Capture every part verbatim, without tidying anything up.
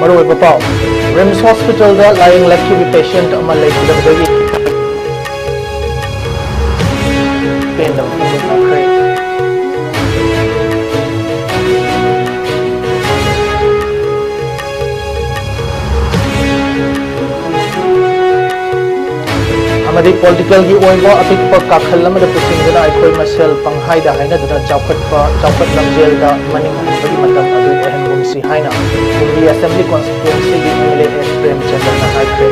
ꯃꯔꯨꯑꯣꯏꯕ ꯄꯥꯎ꯫ ꯔꯤꯝꯁ ꯍꯣꯁꯄꯤꯇꯥꯜꯗ ꯂꯥꯌꯦꯡꯂꯛꯈꯤꯕ ꯄꯦꯁꯦꯟꯠ ꯑꯃ ꯂꯩꯈꯤꯗꯕꯗꯒꯤ ꯄꯦꯟꯗꯕ ꯐꯣꯡꯗꯣꯛꯅꯈ꯭ꯔꯦ꯫ ꯑꯃꯗꯤ ꯄꯣꯂꯤꯇꯤꯀꯦꯜꯒꯤ ꯑꯣꯏꯕ ꯑꯄꯤꯛꯄ ꯀꯥꯈꯜ ꯑꯃꯗ ꯄꯨꯁꯤꯟꯗꯨꯅ ꯑꯩꯈꯣꯏ ꯃꯁꯦꯜ ꯄꯪꯍꯥꯏꯗ ꯍꯥꯏꯅꯗꯨꯅ ꯆꯥꯎꯈꯠꯄ, ꯆꯥꯎꯈꯠ ꯂꯝꯖꯦꯜꯗ ꯃꯅꯤꯡ ꯍꯟꯕꯒꯤ ꯃꯇꯝ ꯑꯗꯨ ꯑꯣꯏꯍꯟꯒꯨꯝꯁꯤ ꯍꯥꯏꯅ ꯀꯨꯝꯕꯤ ꯑꯦꯁꯦꯝꯕ꯭ꯂꯤ ꯀꯣꯟꯁꯇꯤꯇ꯭ꯋꯦꯟꯁꯤꯒꯤ ꯑꯦꯝ ꯑꯦꯜ ꯑꯦ ꯑꯦꯁ ꯄ꯭ꯔꯦꯝꯆꯟꯗ꯭ꯔꯅ ꯍꯥꯏꯈ꯭ꯔꯦ꯫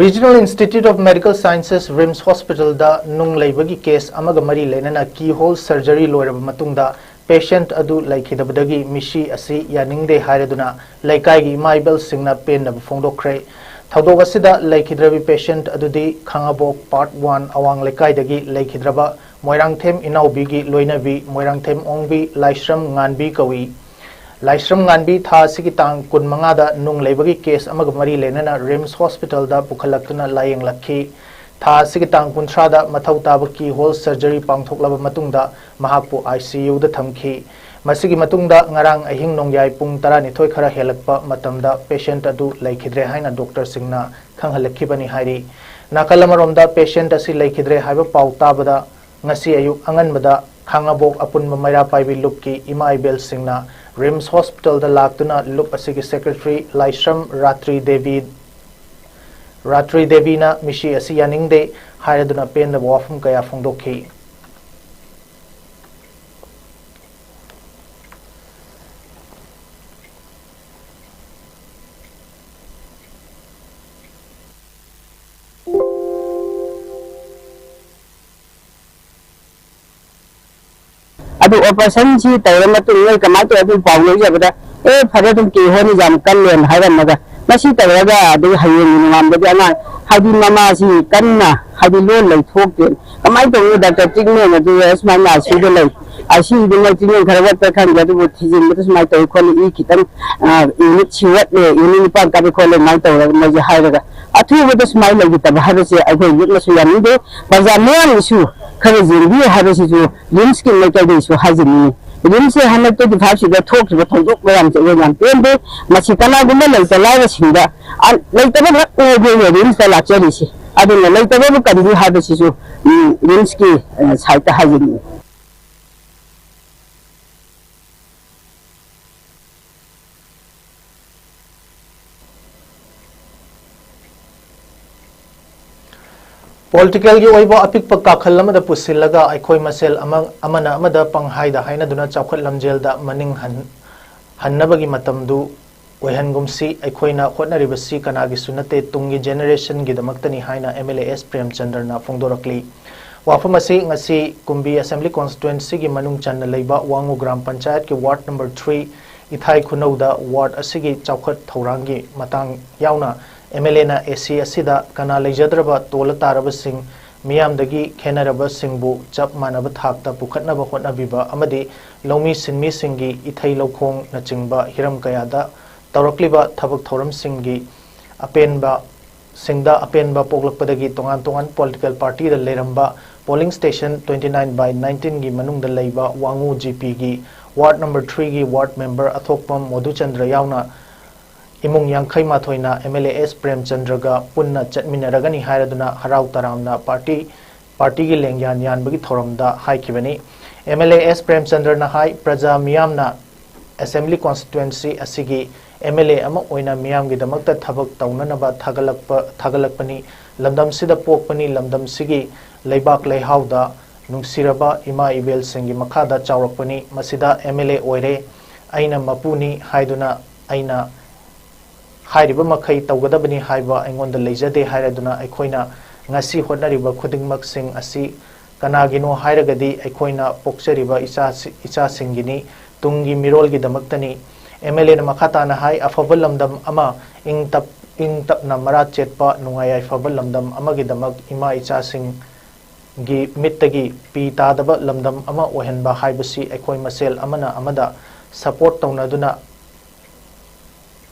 Regional Institute of Medical Sciences RIMS ꯍꯣꯁꯄꯤꯇꯥꯜꯗ ꯅꯨꯡ ꯂꯩꯕꯒꯤ ꯀꯦꯁ ꯑꯃꯒ ꯃꯔꯤ ꯂꯩꯅꯅ ꯀꯤ ꯍꯣꯜ ꯁꯔꯖꯔꯤ ꯂꯣꯏꯔꯕ ꯃꯇꯨꯡꯗ ꯄꯦꯁꯦꯟꯠ ꯑꯗꯨ ꯂꯩꯈꯤꯗꯕꯗꯒꯤ ꯃꯤꯁꯤ ꯑꯁꯤ ꯌꯥꯅꯤꯡꯗꯦ ꯍꯥꯏꯔꯗꯨꯅ ꯂꯩꯀꯥꯏꯒꯤ ꯏꯃꯥ ꯏꯕꯦꯜꯁꯤꯡꯅ ꯄꯦꯟꯗꯕ ꯐꯣꯡꯗꯣꯛꯈ꯭ꯔꯦ꯫ ꯊꯧꯗꯣꯛ ꯑꯁꯤꯗ ꯂꯩꯈꯤꯗ꯭ꯔꯕꯤ ꯄꯦꯁꯦꯟꯠ ꯑꯗꯨꯗꯤ ꯈꯥꯉꯕꯣꯛ ꯄꯥꯔꯠ ꯋꯥꯟ ꯑꯋꯥꯡ ꯂꯩꯀꯥꯏꯗꯒꯤ ꯂꯩꯈꯤꯗ꯭ꯔꯕ ꯃꯣꯏꯔꯥꯡꯊꯦꯝ ꯏꯅꯥꯎꯕꯤꯒꯤ ꯂꯣꯏꯅꯕꯤ ꯃꯣꯏꯔꯥꯡꯊꯦꯝ ꯑꯣꯡꯕꯤ ꯂꯥꯏꯁ꯭ꯔꯝ ꯉꯥꯟꯕꯤ ꯀꯧꯏ꯫ ꯂꯥꯏꯁ꯭ꯔꯝ ꯉꯥꯟꯕꯤ ꯊꯥ ꯑꯁꯤꯒꯤ ꯇꯥꯡ ꯀꯨꯟꯃꯉꯥꯗ ꯅꯨꯡ ꯂꯩꯕꯒꯤ ꯀꯦꯁ ꯑꯃꯒ ꯃꯔꯤ ꯂꯩꯅꯅ ꯔꯤꯝꯁ ꯍꯣꯁꯄꯤꯇꯥꯜꯗ ꯄꯨꯈꯠꯂꯛꯇꯨꯅ ꯂꯥꯌꯦꯡꯂꯛꯈꯤ꯫ ꯊꯥ ꯑꯁꯤꯒꯤ ꯇꯥꯡ ꯀꯨꯟꯊ꯭ꯔꯥꯗ ꯃꯊꯧ ꯇꯥꯕ ꯀꯤ ꯍꯣꯜ ꯁꯔꯖꯔꯤ ꯄꯥꯡꯊꯣꯛꯂꯕ ꯃꯇꯨꯡꯗ ꯃꯍꯥꯛꯄꯨ ꯑꯥꯏ ꯁꯤ ꯌꯨꯗ ꯊꯝꯈꯤ꯫ ꯃꯁꯤꯒꯤ ꯃꯇꯨꯡꯗ ꯉꯔꯥꯡ ꯑꯍꯤꯡ ꯅꯣꯡꯌꯥꯏ ꯄꯨꯡ ꯇꯔꯥꯅꯤꯊꯣꯏ ꯈꯔ ꯍꯦꯜꯂꯛꯄ ꯃꯇꯝꯗ ꯄꯦꯁꯦꯟꯠ ꯑꯗꯨ ꯂꯩꯈꯤꯗ꯭ꯔꯦ ꯍꯥꯏꯅ ꯗꯣꯛꯇꯔꯁꯤꯡꯅ ꯈꯪꯍꯜꯂꯛꯈꯤꯕꯅꯤ ꯍꯥꯏꯔꯤ꯫ ꯅꯥꯀꯜ ꯑꯃꯔꯣꯝꯗ ꯄꯦꯁꯦꯟꯠ ꯑꯁꯤ ꯂꯩꯈꯤꯗ꯭ꯔꯦ ꯍꯥꯏꯕ ꯄꯥꯎ ꯇꯥꯕꯗ ꯉꯁꯤ ꯑꯌꯨꯛ ꯑꯉꯟꯕꯗ ꯈꯥꯉꯕꯣꯛ ꯑꯄꯨꯟꯕ ꯃꯩꯔꯥ ꯄꯥꯏꯕꯤ ꯂꯨꯞꯀꯤ ꯏꯃꯥ ꯏꯕꯦꯜꯁꯤꯡꯅ ꯔꯤꯝꯁ ꯍꯣꯁꯄꯤꯇꯥꯜꯗ ꯂꯥꯛꯇꯨꯅ ꯂꯨꯞ ꯑꯁꯤꯒꯤ ꯁꯦꯀ꯭ꯔꯦꯇꯔꯤ ꯂꯥꯏꯁ꯭ꯔꯝ ꯔꯥꯇ꯭ꯔꯤ ꯗꯦꯕꯤ, ꯔꯥꯇ꯭ꯔꯤ ꯗꯦꯕꯤꯅ ꯃꯤꯁꯤ ꯑꯁꯤ ꯌꯥꯅꯤꯡꯗꯦ ꯍꯥꯏꯔꯗꯨꯅ ꯄꯦꯟꯗꯕ ꯋꯥꯐꯝ ꯀꯌꯥ ꯐꯣꯡꯗꯣꯛꯈꯤ꯫ ꯑꯗꯨ ꯑꯣꯄꯔꯦꯁꯟꯁꯤ ꯇꯧꯔ ꯃꯇꯨꯡ ꯅꯣꯏ ꯀꯃꯥꯏꯅ ꯇꯧꯋꯤ ꯑꯗꯨ ꯄꯥꯎ ꯂꯧꯖꯕꯗ, "ꯑꯦ, ꯐꯔꯦ, ꯑꯗꯨꯝ ꯀꯦ ꯍꯣꯏꯅ ꯌꯥꯝ ꯀꯜꯂꯦꯅ" ꯍꯥꯏꯔꯝꯃꯒ, ꯃꯁꯤ ꯇꯧꯔꯒ ꯑꯗꯩ ꯍꯌꯦꯡꯒꯤ ꯅꯣꯡꯉꯥꯟꯕꯗꯤ ꯑꯉꯥꯡ, ꯍꯥꯏꯗꯤ ꯃꯃꯥꯁꯤ ꯀꯟꯅ, ꯍꯥꯏꯗꯤ ꯂꯣꯟ ꯂꯩꯊꯣꯛꯇꯦ꯫ ꯀꯃꯥꯏꯅ ꯇꯧꯅꯤ? ꯗꯥꯛꯇꯔ ꯇ꯭ꯔꯤꯠꯃꯦꯟ ꯑꯗꯨ ꯑꯁꯨꯃꯥꯏꯅ ꯑꯥꯏ ꯁꯤ ꯌꯨꯗ ꯂꯩ꯫ ꯑꯁꯤꯗꯤ ꯃꯣꯏ ꯆꯤꯡꯌꯦꯟ ꯈꯔ ꯋꯥꯠꯄ꯭ꯔꯥ ꯈꯪꯗꯦ, ꯑꯗꯨꯕꯨ ꯊꯤꯖꯤꯟꯕꯗ ꯁꯨꯃꯥꯏꯅ ꯇꯧꯏ ꯈꯣꯠꯂꯤ, ꯏ ꯈꯤꯇꯪ, ꯑ, ꯌꯨꯅꯤꯠ ꯁꯤ ꯋꯥꯠꯂꯦ, ꯌꯨꯅꯤꯠ ꯅꯤꯄꯥꯟ ꯀꯥꯞꯄꯦ ꯈꯣꯠꯂꯦ ꯑꯗꯨꯃꯥꯏꯅ ꯇꯧꯔꯒ ꯃꯣꯏꯁꯦ ꯍꯥꯏꯔꯒ ꯑꯊꯨꯕꯗ ꯁꯨꯃꯥꯏꯅ ꯂꯩꯈꯤꯗꯕ ꯍꯥꯏꯕꯁꯦ ꯑꯩꯈꯣꯏ ꯌꯦꯛꯅꯁꯨ ꯌꯥꯅꯤꯡꯗꯦ꯫ ꯄ꯭ꯔꯖꯥ ꯃꯤꯌꯥꯝꯒꯤꯁꯨ ꯈꯔ ꯌꯦꯡꯕꯤꯌꯨ ꯍꯥꯏꯕꯁꯤꯁꯨ ꯔꯤꯝꯁꯀꯤ ꯃꯥꯏꯀꯩꯗꯒꯤꯁꯨ ꯍꯥꯏꯖꯅꯤꯡꯉꯤ꯫ ꯔꯤꯝꯁꯁꯦ ꯍꯟꯗꯛ ꯇ꯭ꯋꯦꯟꯇꯤ ꯐꯥꯏꯚꯁꯤꯗ ꯊꯣꯛꯈꯤꯕ ꯊꯧꯗꯣꯛ ꯃꯌꯥꯝꯁꯦ ꯑꯩꯈꯣꯏ ꯌꯥꯝ ꯄꯦꯟꯗꯦ꯫ ꯃꯁꯤ ꯀꯅꯥꯒꯨꯝꯕ ꯂꯩꯇ ꯂꯥꯏꯔꯁꯤꯡꯗ, ꯑ, ꯂꯩꯇꯕ ꯉꯥꯛ ꯑꯣꯏꯕ ꯔꯤꯝꯁꯇ ꯂꯥꯛꯆꯔꯤꯁꯤ꯫ ꯑꯗꯨꯅ ꯂꯩꯇꯕꯕꯨ ꯀꯟꯕꯤꯌꯨ ꯍꯥꯏꯕꯁꯤꯁꯨ, ꯎꯝ, ꯔꯤꯝꯁꯀꯤ, ꯑ, ꯁꯥꯏꯠꯇ ꯍꯥꯏꯖꯅꯤꯡꯉꯤ꯫ ꯄꯣꯂꯤꯇꯤꯀꯦꯜꯒꯤ ꯑꯣꯏꯕ ꯑꯄꯤꯛꯄ ꯀꯥꯈꯜ ꯑꯃꯗ ꯄꯨꯁꯤꯜꯂꯒ ꯑꯩꯈꯣꯏ ꯃꯁꯦꯜ ꯑꯃ-, ꯑꯃꯅ ꯑꯃꯗ ꯄꯪꯍꯥꯏꯗ ꯍꯥꯏꯅꯗꯨꯅ ꯆꯥꯎꯈꯠ ꯂꯝꯖꯦꯜꯗ ꯃꯅꯤꯡ ꯍꯟ-, ꯍꯟꯅꯕꯒꯤ ꯃꯇꯝꯗꯨ ꯑꯣꯏꯍꯟꯒꯨꯝꯁꯤ꯫ ꯑꯩꯈꯣꯏꯅ ꯍꯣꯠꯅꯔꯤꯕꯁꯤ ꯀꯅꯥꯒꯤꯁꯨ ꯅꯠꯇꯦ, ꯇꯨꯡꯒꯤ ꯖꯦꯅꯦꯔꯦꯁꯟꯒꯤꯗꯃꯛꯇꯅꯤ ꯍꯥꯏꯅ ꯑꯦꯝ ꯑꯦꯜ ꯑꯦ ꯑꯦꯁ ꯄ꯭ꯔꯦꯝꯆꯟꯗ꯭ꯔꯅ ꯐꯣꯡꯗꯣꯔꯛꯂꯤ꯫ ꯋꯥꯐꯝ ꯑꯁꯤ ꯉꯁꯤ ꯀꯨꯝꯕꯤ ꯑꯦꯁꯦꯝꯕ꯭ꯂꯤ ꯀꯣꯟꯁꯇꯤꯇ꯭ꯋꯦꯟꯁꯤꯒꯤ ꯃꯅꯨꯡ ꯆꯟꯅ ꯂꯩꯕ ꯋꯥꯉꯨ ꯒ꯭ꯔꯥꯝ ꯄꯟꯆꯥꯌꯠꯀꯤ ꯋꯥꯔꯗ ꯅꯝꯕꯔ ꯊ꯭ꯔꯤ ꯏꯊꯥꯏ ꯈꯨꯅꯧꯗ ꯋꯥꯔꯗ ꯑꯁꯤꯒꯤ ꯆꯥꯎꯈꯠ ꯊꯧꯔꯥꯡꯒꯤ ꯃꯇꯥꯡ ꯌꯥꯎꯅ ꯑꯦꯝ ꯑꯦꯜ ꯑꯦꯅ ꯑꯦ ꯁꯤ ꯑꯁꯤꯗ ꯀꯅꯥ ꯂꯩꯖꯗ꯭ꯔꯕ ꯇꯣꯜꯂ ꯇꯥꯔꯕꯁꯤꯡ, ꯃꯤꯌꯥꯝꯗꯒꯤ ꯈꯦꯟꯅꯔꯕꯁꯤꯡꯕꯨ ꯆꯞ ꯃꯥꯟꯅꯕ ꯊꯥꯛꯇ ꯄꯨꯈꯠꯅꯕ ꯍꯣꯠꯅꯕꯤꯕ ꯑꯃꯗꯤ ꯂꯧꯃꯤ ꯁꯤꯟꯃꯤꯁꯤꯡꯒꯤ ꯏꯊꯩ ꯂꯧꯈꯣꯡꯅꯆꯤꯡꯕ ꯍꯤꯔꯝ ꯀꯌꯥꯗ ꯇꯧꯔꯛꯂꯤꯕ ꯊꯕꯛ ꯊꯧꯔꯝꯁꯤꯡꯒꯤ ꯑꯄꯦꯟꯕ ꯁꯤꯡꯗ ꯑꯄꯦꯟꯕ ꯄꯣꯛꯂꯛꯄꯗꯒꯤ ꯇꯣꯉꯥꯟ ꯇꯣꯉꯥꯟ ꯄꯣꯂꯤꯇꯤꯀꯦꯜ ꯄꯥꯔꯇꯤꯗ ꯂꯩꯔꯝꯕ ꯄꯣꯂꯤꯡ ꯁ꯭ꯇꯦꯁꯟ ꯇ꯭ꯋꯦꯟꯇꯤ ꯅꯥꯏꯟ ꯕꯥꯏ ꯅꯥꯏꯟꯇꯤꯟꯒꯤ ꯃꯅꯨꯡꯗ ꯂꯩꯕ ꯋꯥꯉꯨ ꯖꯤ ꯄꯤꯒꯤ ꯋꯥꯔꯗ ꯅꯝꯕꯔ ꯊ꯭ꯔꯤꯒꯤ ꯋꯥꯔꯗ ꯃꯦꯝꯕꯔ ꯑꯊꯣꯛꯄꯝ ꯃꯣꯙꯨꯆꯟꯗ꯭ꯔ ꯌꯥꯎꯅ ꯏꯃꯨꯡ ꯌꯥꯡꯈꯩ ꯃꯥꯊꯣꯏꯅ ꯑꯦꯝ ꯑꯦꯜ ꯑꯦ ꯑꯦꯁ ꯄ꯭ꯔꯦꯝꯆꯟꯗ꯭ꯔꯒ ꯄꯨꯟꯅ ꯆꯠꯃꯤꯟꯅꯔꯒꯅꯤ ꯍꯥꯏꯔꯗꯨꯅ ꯍꯔꯥꯎ ꯇꯔꯥꯝꯅ ꯄꯥꯔꯇꯤ, ꯄꯥꯔꯇꯤꯒꯤ ꯂꯦꯡꯌꯥꯟ ꯌꯥꯟꯕꯒꯤ ꯊꯧꯔꯝꯗ ꯍꯥꯏꯈꯤꯕꯅꯤ꯫ ꯑꯦꯝ ꯑꯦꯜ ꯑꯦ ꯑꯦꯁ ꯄ꯭ꯔꯦꯝꯆꯟꯗ꯭ꯔꯅ ꯍꯥꯏ, ꯄ꯭ꯔꯖꯥ ꯃꯤꯌꯥꯝꯅ ꯑꯦꯁꯦꯝꯕ꯭ꯂꯤ ꯀꯣꯟꯁꯇꯤꯇ꯭ꯋꯦꯟꯁꯤ ꯑꯁꯤꯒꯤ ꯑꯦꯝ ꯑꯦꯜ ꯑꯦ ꯑꯃ ꯑꯣꯏꯅ ꯃꯤꯌꯥꯝꯒꯤꯗꯃꯛꯇ ꯊꯕꯛ ꯇꯧꯅꯅꯕ ꯊꯥꯒꯠꯂꯛꯄ, ꯊꯥꯒꯠꯂꯛꯄꯅꯤ꯫ ꯂꯝꯗꯝꯁꯤꯗ ꯄꯣꯛꯄꯅꯤ, ꯂꯝꯗꯝꯁꯤꯒꯤ ꯂꯩꯕꯥꯛ ꯂꯩꯍꯥꯎꯗ ꯅꯨꯡꯁꯤꯔꯕ ꯏꯃꯥ ꯏꯕꯦꯜꯁꯤꯡꯒꯤ ꯃꯈꯥꯗ ꯆꯥꯎꯔꯛꯄꯅꯤ꯫ ꯃꯁꯤꯗ ꯑꯦꯝ ꯑꯦꯜ ꯑꯦ ꯑꯣꯏꯔꯦ, ꯑꯩꯅ ꯃꯄꯨꯅꯤ ꯍꯥꯏꯗꯨꯅ ꯑꯩꯅ ꯍꯥꯏꯔꯤꯕ ꯃꯈꯩ ꯇꯧꯒꯗꯕꯅꯤ ꯍꯥꯏꯕ ꯑꯩꯉꯣꯟꯗ ꯂꯩꯖꯗꯦ ꯍꯥꯏꯔꯗꯨꯅ ꯑꯩꯈꯣꯏꯅ ꯉꯁꯤ ꯍꯣꯠꯅꯔꯤꯕ ꯈꯨꯗꯤꯡꯃꯛꯁꯤꯡ ꯑꯁꯤ ꯀꯅꯥꯒꯤꯅꯣ ꯍꯥꯏꯔꯒꯗꯤ ꯑꯩꯈꯣꯏꯅ ꯄꯣꯛꯆꯔꯤꯕ ꯏꯆꯥꯁꯤ-, ꯏꯆꯥꯁꯤꯡꯒꯤꯅꯤ, ꯇꯨꯡꯒꯤ ꯃꯤꯔꯣꯜꯒꯤꯗꯃꯛꯇꯅꯤ꯫ ꯑꯦꯝ ꯑꯦꯜ ꯑꯦꯅ ꯃꯈꯥ ꯇꯥꯅ ꯍꯥꯏ, ꯑꯐꯕ ꯂꯝꯗꯝ ꯑꯃ, ꯏꯪ ꯇꯞ-, ꯏꯪ ꯇꯞꯅ ꯃꯔꯥ ꯆꯦꯠꯄ, ꯅꯨꯡꯉꯥꯏ ꯌꯥꯏꯐꯕ ꯂꯝꯗꯝ ꯑꯃꯒꯤꯗꯃꯛ ꯏꯃꯥ ꯏꯆꯥꯁꯤꯡ ꯒꯤ ꯃꯤꯠꯇꯒꯤ ꯄꯤ ꯇꯥꯗꯕ ꯂꯝꯗꯝ ꯑꯃ ꯑꯣꯏꯍꯟꯕ ꯍꯥꯏꯕꯁꯤ ꯑꯩꯈꯣꯏ ꯃꯁꯦꯜ ꯑꯃꯅ ꯑꯃꯗ ꯁꯄꯣꯔꯠ ꯇꯧꯅꯗꯨꯅ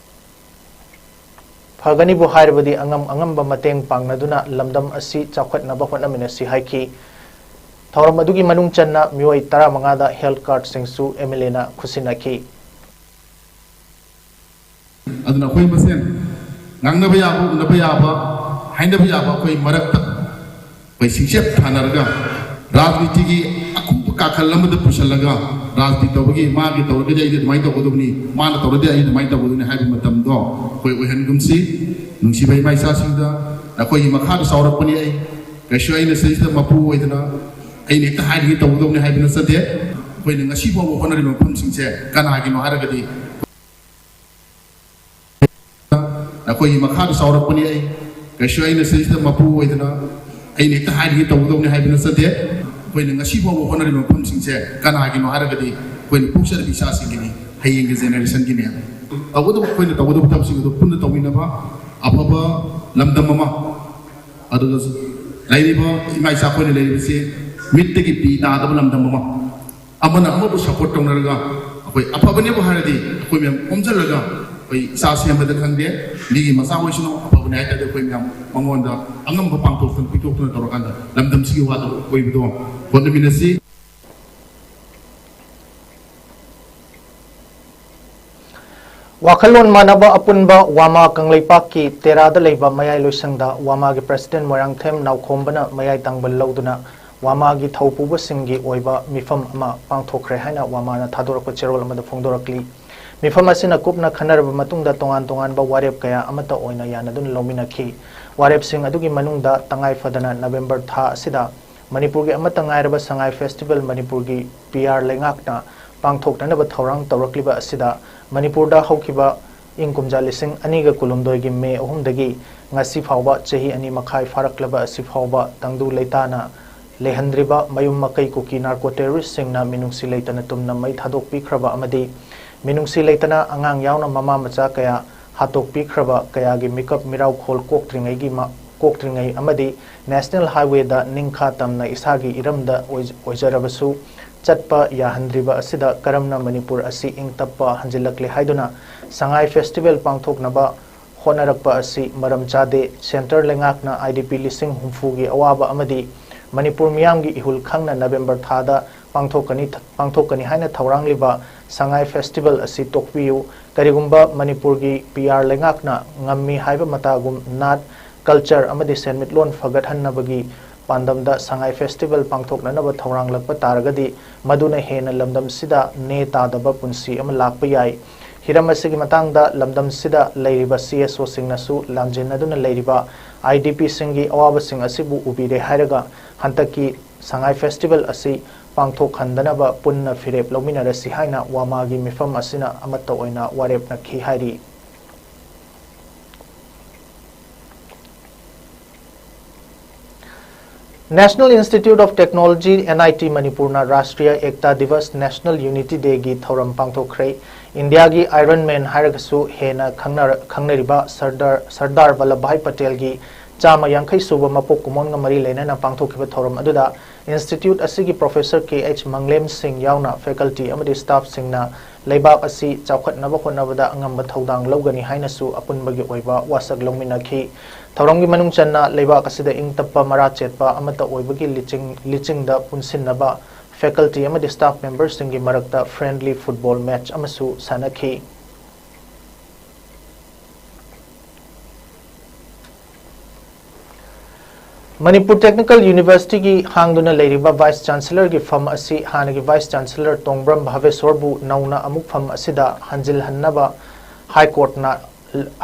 ꯐꯒꯅꯤꯕꯨ ꯍꯥꯏꯔꯕꯗꯤ ꯑꯉꯝ ꯑꯉꯝꯕ ꯃꯇꯦꯡ ꯄꯥꯡꯅꯗꯨꯅ ꯂꯝꯗꯝ ꯑꯁꯤ ꯆꯥꯎꯈꯠꯅꯕ ꯍꯣꯠꯅꯃꯤꯟꯅꯁꯤ ꯍꯥꯏꯈꯤ꯫ ꯊꯧꯔꯝ ꯑꯗꯨꯒꯤ ꯃꯅꯨꯡ ꯆꯟꯅ ꯃꯤꯑꯣꯏ ꯇꯔꯥꯃꯉꯥꯗ ꯍꯦꯜꯊ ꯀꯥꯔꯗꯁꯤꯡꯁꯨ ꯑꯦꯝ ꯑꯦꯜ ꯑꯦꯅ ꯈꯨꯠꯁꯤꯟꯅꯈꯤ꯫ ꯑꯗꯨꯅ ꯑꯩꯈꯣꯏ ꯃꯁꯦꯟ ꯉꯥꯡꯅꯕ ꯌꯥꯕ, ꯎꯅꯕ ꯌꯥꯕ, ꯍꯥꯏꯅꯕ ꯌꯥꯕ ꯑꯩꯈꯣꯏ ꯃꯔꯛꯇ ꯑꯩꯈꯣꯏ ꯁꯤꯡꯆꯦꯞ ꯊꯥꯅꯔꯒ ꯔꯥꯖꯅꯤꯇꯤꯒꯤ ꯑꯈꯨꯕ ꯀꯥꯈꯜ ꯑꯃꯗ ꯄꯨꯁꯤꯜꯂꯒ ꯔꯥꯖꯅꯤꯇꯤ ꯇꯧꯕꯒꯤ ꯃꯥꯒꯤ ꯇꯧꯔꯒꯗꯤ ꯑꯩꯗꯤ ꯑꯗꯨꯃꯥꯏꯅ ꯇꯧꯒꯗꯕꯅꯤ, ꯃꯥꯅ ꯇꯧꯔꯗꯤ ꯑꯩꯗꯤ ꯑꯗꯨꯃꯥꯏꯅ ꯇꯧꯒꯗꯕꯅꯤ ꯍꯥꯏꯕ ꯃꯇꯝꯗꯣ ꯑꯩꯈꯣꯏ ꯑꯣꯏꯍꯟꯒꯨꯝꯁꯤ꯫ ꯅꯨꯡꯁꯤꯕ ꯏꯃꯥ ꯏꯆꯥꯁꯤꯡꯗ, ꯅꯈꯣꯏꯒꯤ ꯃꯈꯥꯗ ꯆꯥꯎꯔꯛꯄꯅꯤ ꯑꯩ꯫ ꯀꯩꯁꯨ ꯑꯩꯅ ꯁꯤꯗꯩꯁꯤꯗ ꯃꯄꯨ ꯑꯣꯏꯗꯅ ꯑꯩꯅ ꯍꯦꯛꯇ ꯍꯥꯏꯔꯤꯉꯩ ꯇꯧꯒꯗꯕꯅꯤ ꯍꯥꯏꯕ ꯅꯠꯆꯗꯦ꯫ ꯑꯩꯈꯣꯏꯅ ꯉꯁꯤ ꯐꯥꯎꯕ ꯍꯣꯠꯅꯔꯤꯕ ꯃꯐꯝꯁꯤꯡꯁꯦ ꯀꯅꯥꯒꯤꯅꯣ ꯍꯥꯏꯔꯒꯗꯤ ꯑꯩꯈꯣꯏꯒꯤ ꯃꯈꯥꯗ ꯆꯥꯎꯔꯛꯄꯅꯤ ꯑꯩ꯫ ꯀꯩꯁꯨ ꯑꯩꯅ ꯁꯤꯗꯩꯁꯤꯗ ꯃꯄꯨ ꯑꯣꯏꯗꯅ ꯑꯩꯅ ꯍꯦꯛꯇ ꯍꯥꯏꯔꯤꯉꯩ ꯇꯧꯒꯗꯕꯅꯤ ꯍꯥꯏꯕ ꯅꯠꯆꯗꯦ꯫ ꯑꯩꯈꯣꯏꯅ ꯉꯁꯤ ꯐꯥꯎꯕ ꯍꯣꯠꯅꯔꯤꯕ ꯃꯐꯝꯁꯤꯡꯁꯦ ꯀꯅꯥꯒꯤꯅꯣ ꯍꯥꯏꯔꯒꯗꯤ ꯑꯩꯈꯣꯏꯅ ꯄꯣꯛꯆꯔꯤꯕ ꯏꯆꯥꯁꯤꯡꯒꯤꯅꯤ, ꯍꯌꯦꯡꯒꯤ ꯖꯦꯅꯦꯔꯦꯁꯟꯒꯤꯅꯦ꯫ ꯇꯧꯒꯗꯕ, ꯑꯩꯈꯣꯏꯅ ꯇꯧꯒꯗꯕ ꯊꯕꯛꯁꯤꯡ ꯑꯗꯨ ꯄꯨꯟꯅ ꯇꯧꯃꯤꯟꯅꯕ, ꯑꯐꯕ ꯂꯝꯗꯝ ꯑꯃ, ꯑꯗꯨꯒ ꯂꯩꯔꯤꯕ ꯏꯃꯥ ꯏꯆꯥ ꯑꯩꯈꯣꯏꯅ ꯂꯩꯔꯤꯕꯁꯤ ꯃꯤꯠꯇꯒꯤ ꯄꯤ ꯇꯥꯗꯕ ꯂꯝꯗꯝ ꯑꯃ, ꯑꯃꯅ ꯑꯃꯕꯨ ꯁꯄꯣꯔꯠ ꯇꯧꯅꯔꯒ ꯑꯩꯈꯣꯏ ꯑꯐꯕꯅꯦꯕꯨ ꯍꯥꯏꯔꯗꯤ ꯑꯩꯈꯣꯏ ꯃꯌꯥꯝ ꯈꯣꯝꯖꯤꯜꯂꯒ ꯑꯩꯈꯣꯏ ꯏꯆꯥ ꯁꯦꯝꯕꯗ ꯈꯪꯗꯦ, ꯃꯤꯒꯤ ꯃꯆꯥ ꯑꯣꯏꯁꯅꯨ, ꯑꯐꯕꯅꯦ ꯍꯥꯏ ꯇꯥꯔꯗꯤ ꯑꯩꯈꯣꯏ ꯃꯌꯥꯝ ꯃꯉꯣꯟꯗ ꯑꯉꯝꯕ ꯄꯥꯡꯊꯣꯛꯇꯅ ꯄꯤꯊꯣꯛꯇꯅ ꯇꯧꯔꯀꯥꯟꯗ ꯂꯝꯗꯝꯁꯤꯒꯤ ꯋꯥꯗ ꯑꯣꯏꯕꯗꯣ ꯍꯣꯠꯅꯃꯤꯟꯅꯁꯤ꯫ ꯋꯥꯈꯜꯂꯣꯟ ꯃꯥꯟꯅꯕ ꯑꯄꯨꯟꯕ ꯋꯥꯃꯥ ꯀꯪꯂꯩꯄꯥꯛꯀꯤ ꯇꯦꯔꯥꯗ ꯂꯩꯕ ꯃꯌꯥꯏ ꯂꯣꯏꯁꯪꯗ ꯋꯥꯃꯥꯒꯤ ꯄ꯭ꯔꯁꯤꯗꯦꯟ ꯃꯣꯏꯔꯥꯡꯊꯦꯝ ꯅꯥꯎꯈꯣꯝꯕꯅ ꯃꯌꯥꯏ ꯇꯥꯡꯕꯜ ꯂꯧꯗꯨꯅ ꯋꯥꯃꯥꯒꯤ ꯊꯧ ꯄꯨꯕꯁꯤꯡꯒꯤ ꯑꯣꯏꯕ ꯃꯤꯐꯝ ꯑꯃ ꯄꯥꯡꯊꯣꯛꯈ꯭ꯔꯦ ꯍꯥꯏꯅ ꯋꯥꯃꯥꯅ ꯊꯥꯗꯣꯔꯛꯄ ꯆꯦꯔꯣꯜ ꯑꯃꯗ ꯐꯣꯡꯗꯣꯔꯛꯂꯤ꯫ ꯃꯤꯐꯝ ꯑꯁꯤꯅ ꯀꯨꯞꯅ ꯈꯟꯅꯔꯕ ꯃꯇꯨꯡꯗ ꯇꯣꯉꯥꯟ ꯇꯣꯉꯥꯟꯕ ꯋꯥꯔꯦꯞ ꯀꯌꯥ ꯑꯃꯠꯇ ꯑꯣꯏꯅ ꯌꯥꯅꯗꯨꯅ ꯂꯧꯃꯤꯟꯅꯈꯤ꯫ ꯋꯥꯔꯦꯞꯁꯤꯡ ꯑꯗꯨꯒꯤ ꯃꯅꯨꯡꯗ ꯇꯉꯥꯏ ꯐꯗꯅ ꯅꯕꯦꯝꯕꯔ ꯊꯥ ꯑꯁꯤꯗ ꯃꯅꯤꯄꯨꯔꯒꯤ ꯑꯃꯠꯇ ꯉꯥꯏꯔꯕ ꯁꯉꯥꯏ ꯐꯦꯁꯇꯤꯚꯦꯜ ꯃꯅꯤꯄꯨꯔꯒꯤ ꯄꯤ ꯑꯥꯔ ꯂꯩꯉꯥꯛꯅ ꯄꯥꯡꯊꯣꯛꯅꯅꯕ ꯊꯧꯔꯥꯡ ꯇꯧꯔꯛꯂꯤꯕ ꯑꯁꯤꯗ ꯃꯅꯤꯄꯨꯔꯗ ꯍꯧꯈꯤꯕ ꯏꯪ ꯀꯨꯝꯖꯥ ꯂꯤꯁꯤꯡ ꯑꯅꯤꯒ ꯀꯨꯟꯍꯨꯝꯗꯣꯏꯒꯤ ꯃꯦ ꯑꯍꯨꯝꯗꯒꯤ ꯉꯁꯤ ꯐꯥꯎꯕ ꯆꯍꯤ ꯑꯅꯤ ꯃꯈꯥꯏ ꯐꯥꯔꯛꯂꯕ ꯑꯁꯤ ꯐꯥꯎꯕ ꯇꯪꯗꯨ ꯂꯩꯇꯥꯅ ꯂꯩꯍꯟꯗ꯭ꯔꯤꯕ ꯃꯌꯨꯝ ꯃꯀꯩ ꯀꯨꯀꯤ ꯅꯥꯔꯀꯣ ꯇꯦꯔꯣꯔꯤꯁꯁꯤꯡꯅ ꯃꯤꯅꯨꯡꯁꯤ ꯂꯩꯇꯅ ꯇꯨꯝꯅ ꯃꯩ ꯊꯥꯗꯣꯛꯄꯤꯈ꯭ꯔꯕ ꯑꯃꯗꯤ ꯃꯤꯅꯨꯡꯁꯤ ꯂꯩꯇꯅ ꯑꯉꯥꯡ ꯌꯥꯎꯅ ꯃꯃꯥ ꯃꯆꯥ ꯀꯌꯥ ꯍꯥꯠꯇꯣꯛꯄꯤꯈ꯭ꯔꯕ ꯀꯌꯥꯒꯤ ꯃꯤꯀꯞ ꯃꯤꯔꯥꯎꯈꯣꯜ ꯀꯣꯛꯇ꯭ꯔꯤꯉꯩꯒꯤ ꯃ-, ꯀꯣꯛꯇ꯭ꯔꯤꯉꯩ ꯑꯃꯗꯤ National Highwayꯗ ꯅꯤꯡꯈꯥ ꯇꯝꯅ ꯏꯁꯥꯒꯤ ꯏꯔꯝꯗ ꯑꯣꯏ-, ꯑꯣꯏꯖꯔꯕꯁꯨ ꯆꯠꯄ ꯌꯥꯍꯟꯗ꯭ꯔꯤꯕ ꯑꯁꯤꯗ ꯀꯔꯝꯅ ꯃꯅꯤꯄꯨꯔ ꯑꯁꯤ ꯏꯪ ꯇꯞꯄ ꯍꯟꯖꯤꯜꯂꯛꯂꯦ ꯍꯥꯏꯗꯨꯅ ꯁꯉꯥꯏ Festival ꯄꯥꯡꯊꯣꯛꯅꯕ ꯍꯣꯠꯅꯔꯛꯄ ꯑꯁꯤ ꯃꯔꯝ ꯆꯥꯗꯦ꯫ Centre ꯂꯩꯉꯥꯛꯅ IDP ꯂꯤꯁꯤꯡ ꯍꯨꯝꯐꯨꯒꯤ ꯑꯋꯥꯕ ꯑꯃꯗꯤ ꯃꯅꯤꯄꯨꯔ ꯃꯤꯌꯥꯝꯒꯤ ꯏꯍꯨꯜ ꯈꯪꯅ November ꯊꯥꯗ ꯄꯥꯡꯊꯣꯛꯀꯅꯤ, ꯄꯥꯡꯊꯣꯛꯀꯅꯤ ꯍꯥꯏꯅ ꯊꯧꯔꯥꯡꯂꯤꯕ ꯁꯉꯥꯏ Festival ꯑꯁꯤ ꯇꯣꯛꯄꯤꯌꯨ꯫ ꯀꯔꯤꯒꯨꯝꯕ ꯃꯅꯤꯄꯨꯔꯒꯤ PR ꯂꯩꯉꯥꯛꯅ ꯉꯝꯃꯤ ꯍꯥꯏꯕ ꯃꯇꯥꯒꯨꯝ ꯅꯥꯠ, culture ꯑꯃꯗꯤ ꯁꯦꯟꯃꯤꯠꯂꯣꯟ ꯐꯒꯠꯍꯟꯅꯕꯒꯤ ꯄꯥꯟꯗꯝꯗ ꯁꯉꯥꯏ Festival ꯄꯥꯡꯊꯣꯛꯅꯅꯕ ꯊꯧꯔꯥꯡꯂꯛꯄ ꯇꯥꯔꯒꯗꯤ, ꯃꯗꯨꯅ ꯍꯦꯟꯅ ꯂꯝꯗꯝꯁꯤꯗ ꯅꯦ ꯇꯥꯗꯕ ꯄꯨꯟꯁꯤ ꯑꯃ ꯂꯥꯛꯄ ꯌꯥꯏ꯫ ꯍꯤꯔꯝ ꯑꯁꯤꯒꯤ ꯃꯇꯥꯡꯗ ꯂꯝꯗꯝꯁꯤꯗ ꯂꯩꯔꯤꯕ CSOꯁꯤꯡꯅꯁꯨ ꯂꯥꯝꯖꯤꯟꯅꯗꯨꯅ ꯂꯩꯔꯤꯕ IDPꯁꯤꯡꯒꯤ ꯑꯋꯥꯕꯁꯤꯡ ꯑꯁꯤꯕꯨ ꯎꯕꯤꯔꯦ ꯍꯥꯏꯔꯒ, ꯍꯟꯗꯛꯀꯤ ꯁꯉꯥꯏ Festival ꯑꯁꯤ ꯄꯥꯡꯊꯣꯛꯍꯟꯗꯅꯕ ꯄꯨꯟꯅ ꯐꯤꯔꯦꯞ ꯂꯧꯃꯤꯟꯅꯔꯁꯤ ꯍꯥꯏꯅ ꯋꯥꯃꯥꯒꯤ ꯃꯤꯐꯝ ꯑꯁꯤꯅ ꯑꯃꯠꯇ ꯑꯣꯏꯅ ꯋꯥꯔꯦꯞ ꯅꯈꯤ ꯍꯥꯏꯔꯤ꯫ National Institute of Technology, NIT ꯃꯅꯤꯄꯨꯔꯅ ꯔꯥꯁꯇ꯭ꯔꯤꯌꯥ ꯑꯦꯛꯇꯥ ꯗꯤꯕꯁ, National Unity Dayꯒꯤ ꯊꯧꯔꯝ ꯄꯥꯡꯊꯣꯛꯈ꯭ꯔꯦ꯫ ꯏꯟꯗꯤꯌꯥꯒꯤ Iron Man ꯍꯥꯏꯔꯒꯁꯨ ꯍꯦꯟꯅ ꯈꯪꯅꯔ-, ꯈꯪꯅꯔꯤꯕ ꯁꯔꯗꯥꯔ, ꯁꯔꯗꯥꯔ ꯚꯜꯂꯚꯚꯥꯏ ꯄꯇꯦꯜꯒꯤ ꯆꯥꯝꯃ ꯌꯥꯡꯈꯩ ꯁꯨꯕ ꯃꯄꯣꯛ ꯀꯨꯝꯑꯣꯟꯒ ꯃꯔꯤ ꯂꯩꯅꯅ ꯄꯥꯡꯊꯣꯛꯈꯤꯕ ꯊꯧꯔꯝ ꯑꯗꯨꯗ Institute ꯑꯁꯤꯒꯤ Professor K H ꯃꯪꯂꯦꯝ ꯁꯤꯡ ꯌꯥꯎꯅ faculty ꯑꯃꯗꯤ staffꯁꯤꯡꯅ ꯂꯩꯕꯥꯛ ꯑꯁꯤ ꯆꯥꯎꯈꯠꯅꯕ ꯍꯣꯠꯅꯕꯗ ꯑꯉꯝꯕ ꯊꯧꯗꯥꯡ ꯂꯧꯒꯅꯤ ꯍꯥꯏꯅꯁꯨ ꯑꯄꯨꯟꯕꯒꯤ ꯑꯣꯏꯕ ꯋꯥꯁꯛ ꯂꯧꯃꯤꯟꯅꯈꯤ꯫ ꯊꯧꯔꯝꯒꯤ ꯃꯅꯨꯡ ꯆꯟꯅ ꯂꯩꯕꯥꯛ ꯑꯁꯤꯗ ꯏꯪ ꯇꯞꯄ ꯃꯔꯥ ꯆꯦꯠꯄ ꯑꯃꯠꯇ ꯑꯣꯏꯕꯒꯤ ꯂꯤꯆꯤꯡ-, ꯂꯤꯆꯤꯡꯗ ꯄꯨꯟꯁꯤꯟꯅꯕ faculty ꯑꯃꯗꯤ staff memberꯁꯤꯡꯒꯤ ꯃꯔꯛꯇ friendly football match ꯑꯃꯁꯨ ꯁꯥꯟꯅꯈꯤ꯫ ꯃꯅꯤꯄꯨꯔ Technical Universityꯒꯤ ꯍꯥꯡꯗꯨꯅ ꯂꯩꯔꯤꯕ Vice Chancellorꯒꯤ ꯐꯝ ꯑꯁꯤ ꯍꯥꯟꯅꯒꯤ Vice Chancellor ꯇꯣꯡꯕ꯭ꯔꯝ ꯚꯥꯕꯦꯁꯣꯔꯕꯨ ꯅꯧꯅ ꯑꯃꯨꯛ ꯐꯝ ꯑꯁꯤꯗ ꯍꯟꯖꯤꯜꯍꯟꯅꯕ High Courtꯅ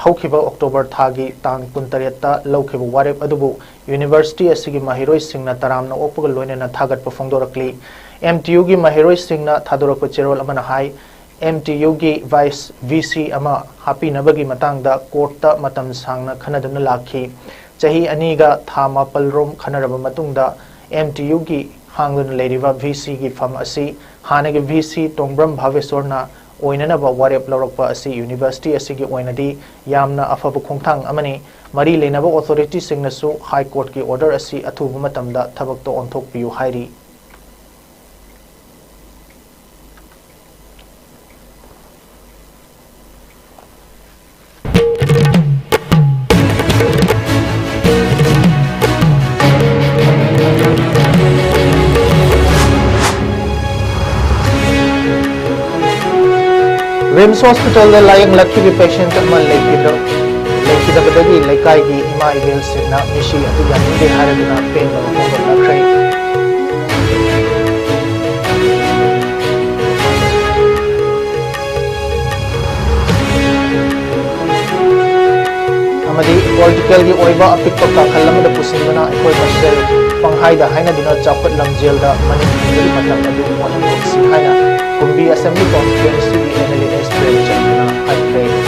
ꯍꯧꯈꯤꯕ October ꯊꯥꯒꯤ ꯇꯥꯡ ꯀꯨꯟꯇꯔꯦꯠꯇ ꯂꯧꯈꯤꯕ ꯋꯥꯔꯦꯞ ꯑꯗꯨꯕꯨ University ꯑꯁꯤꯒꯤ ꯃꯍꯩꯔꯣꯏꯁꯤꯡꯅ ꯇꯔꯥꯝꯅ ꯑꯣꯛꯄꯒ ꯂꯣꯏꯅꯅ ꯊꯥꯒꯠꯄ ꯐꯣꯡꯗꯣꯔꯛꯂꯤ꯫ MTUꯒꯤ ꯃꯍꯩꯔꯣꯏꯁꯤꯡꯅ ꯊꯥꯗꯣꯔꯛꯄ ꯆꯦꯔꯣꯜ ꯑꯃꯅ ꯍꯥꯏ, MTUꯒꯤ Vice VC ꯑꯃ ꯍꯥꯞꯄꯤꯅꯕꯒꯤ ꯃꯇꯥꯡꯗ Courtꯇ ꯃꯇꯝ ꯁꯥꯡꯅ ꯈꯟꯅꯗꯨꯅ ꯂꯥꯛꯈꯤ꯫ ꯆꯍꯤ ꯑꯅꯤꯒ ꯊꯥ ꯃꯥꯄꯜ ꯔꯣꯝ ꯈꯟꯅꯔꯕ ꯃꯇꯨꯡꯗ MTUꯒꯤ ꯍꯥꯡꯗꯨꯅ ꯂꯩꯔꯤꯕ VCꯒꯤ ꯐꯝ ꯑꯁꯤ ꯍꯥꯟꯅꯒꯤ VC ꯇꯣꯡꯕ꯭ꯔꯝ ꯚꯥꯕꯦꯁꯣꯔꯅ ꯑꯣꯏꯅꯅꯕ ꯋꯥꯔꯦꯞ ꯂꯧꯔꯛꯄ ꯑꯁꯤ university ꯑꯁꯤꯒꯤ ꯑꯣꯏꯅꯗꯤ ꯌꯥꯝꯅ ꯑꯐꯕ ꯈꯣꯡꯊꯥꯡ ꯑꯃꯅꯤ꯫ ꯃꯔꯤ ꯂꯩꯅꯕ authorityꯁꯤꯡꯅꯁꯨ High Courtꯀꯤ order ꯑꯁꯤ ꯑꯊꯨꯕ ꯃꯇꯝꯗ ꯊꯕꯛꯇ ꯑꯣꯟꯊꯣꯛꯄꯤꯌꯨ ꯍꯥꯏꯔꯤ꯫ RIMS Hospitalꯗ ꯂꯥꯌꯦꯡꯂꯛꯈꯤꯕ patient ꯑꯃ ꯂꯩꯈꯤꯗ-, ꯂꯩꯈꯤꯗꯕꯗꯒꯤ ꯂꯩꯀꯥꯏꯒꯤ ꯏꯃꯥ ꯏꯕꯦꯜꯁꯤꯡꯅ ꯃꯤꯁꯤ ꯑꯗꯨ ꯌꯥꯅꯤꯡꯗꯦ ꯍꯥꯏꯔꯗꯨꯅ ꯄꯦꯟꯗꯕ ꯐꯣꯡꯗꯣꯛꯅꯈ꯭ꯔꯦ꯫ ꯑꯃꯗꯤ politicalꯒꯤ ꯑꯣꯏꯕ ꯑꯄꯤꯛꯄ ꯀꯥꯈꯜ ꯑꯃꯗ ꯄꯨꯁꯤꯟꯗꯨꯅ ꯑꯩꯈꯣꯏ ꯃꯁꯦꯜ ꯄꯪꯍꯥꯏꯗ ꯍꯥꯏꯅꯗꯨꯅ ꯆꯥꯎꯈꯠ ꯂꯝꯖꯦꯜꯗ ꯃꯅꯤꯡ ꯍꯟꯕꯒꯤ ꯃꯇꯝ ꯑꯗꯨ ꯑꯣꯏꯍꯟꯂꯣꯏꯁꯤ ꯍꯥꯏꯅ ꯀꯨꯝꯕꯤ Assembly Constituencyꯒꯤ MLA S ꯄ꯭ꯔꯦꯝꯆꯟꯗꯅ ꯍꯥꯏꯈ꯭ꯔꯦ꯫